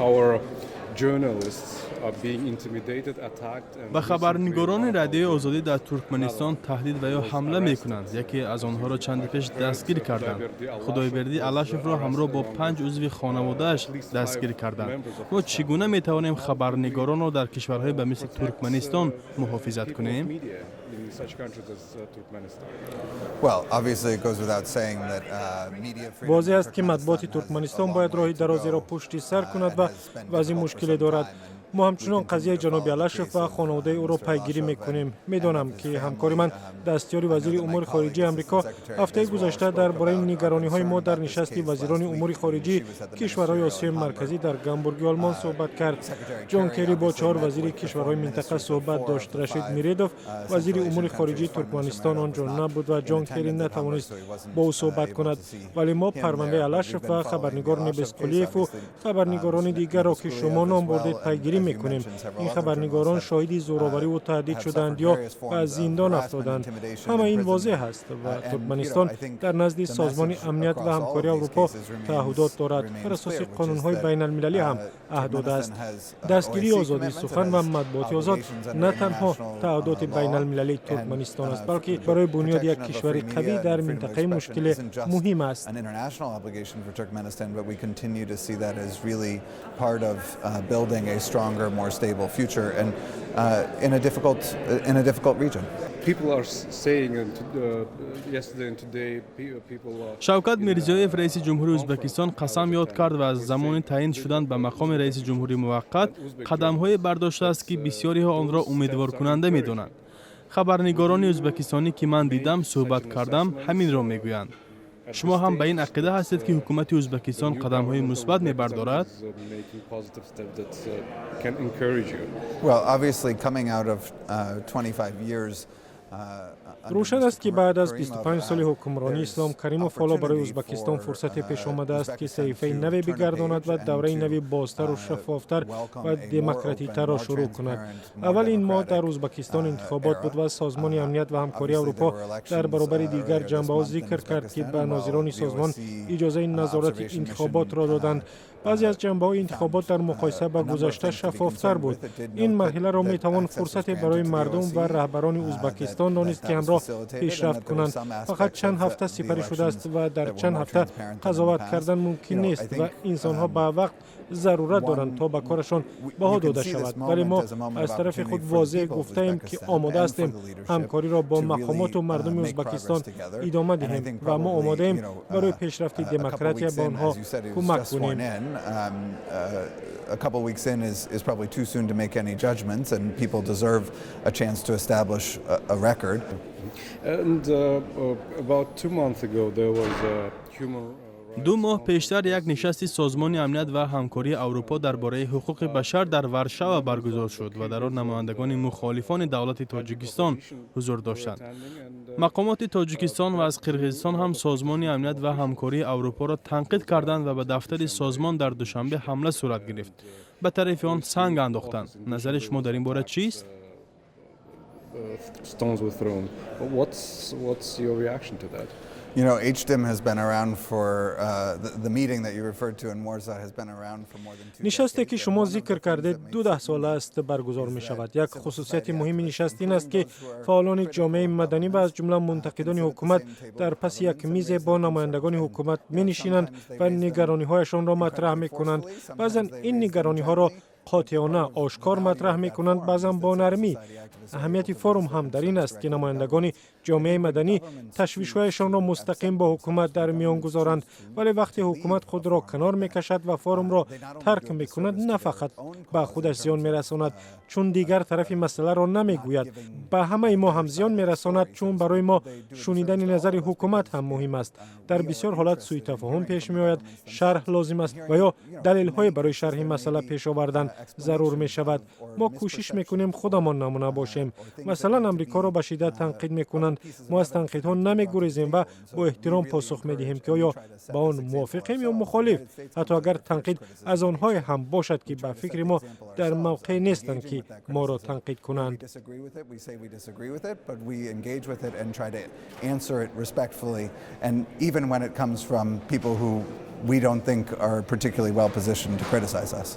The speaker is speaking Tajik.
Our journalists are being intimidated, attacked and Ба хабарнигорони Радиои Озодӣ дар Туркманистон таҳдид ва ё ҳамла мекунанд. Яке аз онҳоро чанде пеш дастгир карданд. Худойбердӣ Алашевро ҳамроҳ бо панҷ узви хонаводааш дастгир карданд. Мо чӣ гуна метавонем хабарнигоронро дар кишварҳое ба мисли Туркманистон муҳофизат кунем? Media in such countries as Turkmenistan. Well, obviously it goes without saying that media freedom Возеҳ аст, ки матбуоти Туркманистон бояд роҳи дарозеро пушти сар кунад ва вазъи мушкиле дорад. Мо ҳамчунон қазияи ҷаноби Алашев ва хонаводаи ӯро пайгирӣ мекунем. Медонам, ки ҳамкори ман, дастёри вазири умури хориҷии Амрико, ҳафтаи гузашта дар бораи нигарониҳои мо дар нишасти вазирони умури хориҷии кишварҳои Осиёи Марказӣ дар Гамбурги Олмон суҳбат кард. Ҷон Керри бо чаҳор вазири кишварҳои минтақа суҳбат дошт. Рашид Миредов, вазири умури хориҷии Туркманистон, он ҷо набуд ва Ҷон Керри натавонист бо ӯ суҳбат кунад. Вале мо парвандаи Алашев ва хабарнигор Небесқулиеву хабарнигорони дигарро, ки шумо ном бурдед, пайгирӣ мекунем. Ин хабарнигорон шоҳиди зӯровариву таҳдид шуданд ё ба зиндон афтоданд. Ҳама ин возеҳ аст ва Туркманистон дар назди Созмони Амният ва Ҳамкории Аврупо таъҳудот дорад. Бар асоси қонунҳои байналмилалӣ ҳам аҳд додааст. Дастгирии озодии сухан ва матбуоти озод на танҳо таъҳудоти байналмилалии Туркманистон аст, балки барои бунёди як кишвари қавӣ дар минтақаи мушкиле муҳим аст. An international obligation for Turkmenistan, but we continue to see that as really part of building a stronger, more stable future and in a difficult region. People are saying and yesterday and today people are Шавкат Мирзиёев, раиси ҷумҳури Ӯзбекистон, қасам ёд кард ва аз замони таъин шудан ба мақоми раиси ҷумҳури муваққат қадамҳое бардоштааст, ки бисёриҳо онро умедворкунанда медонанд. Хабарнигорони ӯзбекистонӣ, ки ман дидам, суҳбат кардам, ҳаминро мегӯянд. Шумо ҳам ба ин ақида ҳастед, ки ҳукумати Ӯзбекистон қадамҳои мусбат мебардорад? Is making positive steps that can encourage you. Well, obviously, coming out of 25 years Рӯшан аст, ки баъд аз 25 соли ҳукмронии Ислом Каримов ҳоло барои Ӯзбекистон фурсате пеш омадааст, ки саҳифаи наве бигардонад ва давраи нави бозтару шаффофтар ва демократитарро шурӯъ кунад. Аввали ин моҳ дар Ӯзбекистон интихобот буд ва Созмони Амният ва Ҳамкории Аврупо дар баробари дигар ҷанбаҳо зикр кард, ки ба нозирони созмон иҷозаи назорати интихоботро доданд. Баъзе аз ҷанбаҳои интихобот дар муқоиса ба гузашта шаффофтар буд. Ин марҳиларо метавон фурсате барои мардум ва раҳбарони Ӯзбекистон донист, ки ҳамроҳ пешрафт кунанд. Фақат чанд ҳафта сипарӣ шудааст ва дар чанд ҳафта қазоват кардан мумкин нест ва инсонҳо ба вақт зарурат доранд, то ба корашон баҳо дода шавад. Вале мо аз тарафи худ возеҳ гуфтаем, ки омода ҳастем ҳамкориро бо мақомоту мардуми Ӯзбекистон идома диҳем ва мо омодаем барои пешрафти демократия ба онҳо кӯмак кунем. A couple weeks in is probably too soon to make any judgments, and people deserve a chance to establish a record. And about 2 months ago, there was a human 2 моҳ пештар як нишасти Созмони Амният ва Ҳамкории Аврупо дар бораи ҳуқуқи башар дар Варшава баргузор шуд ва дар он намояндагони мухолифони давлати Тоҷикистон ҳузур доштанд. Мақомоти Тоҷикистон ва аз Қирғизистон ҳам Созмони Амният ва Ҳамкории Аврупоро танқид карданд ва ба дафтари созмон дар Душанбе ҳамла сурат гирифт, ба тарафи он санг андохтанд. Назари шумо дар ин бора чист? Stones were thrown. What's your reaction to that? HDIM has been around for the meeting that you referred to in Warsaw has been around for more than two Нишасте, ки шумо зикр кардед, 20 сол аст баргузор мешавад. Як хусусияти муҳими нишаст ин аст, ки фаъолони ҷомеаи маданӣ ва аз ҷумла мунтақидони ҳукумат дар паси як мизе бо намояндагони ҳукумат менишинанд ва нигарониҳояшонро матраҳ мекунанд. Баъзан ин нигарониҳоро қотеона, ошкор матраҳ мекунанд, баъзан бо нармӣ. Аҳамияти форум ҳам дар ин аст, ки намояндагони ҷомеаи маданӣ ташвишҳояшонро мустақим бо ҳукумат дар миён гузоранд. Вале вақте ҳукумат худро канор мекашад ва форумро тарк мекунад, на фақат ба худаш зиён мерасонад, чун дигар тарафи масъаларо намегӯяд, ба ҳамаи мо ҳам зиён мерасонад, чун барои мо шунидани назари ҳукумат ҳам муҳим аст. Дар бисёр ҳолат сӯитафоҳум пеш меояд, шарҳ лозим аст ва ё далелҳое барои шарҳи масъала пеш овардан зарур мешавад. Мо кӯшиш мекунем худамон намуна бошем. Масалан, Амрикоро ба шиддат танқид мекунанд. Мо аз танқидҳо намегурезем ва бо эҳтиром посух медиҳем, ки оё ба он мувофиқем ё мухолиф, ҳатто агар танқид аз онҳое ҳам бошад, ки ба фикри мо дар мавқеъ нестанд, ки моро танқид кунанд. Disagree with it, we say we disagree with it, but we engage with it and try to answer it respectfully. And even when it comes from people who we don't think are particularly well positioned to criticize us.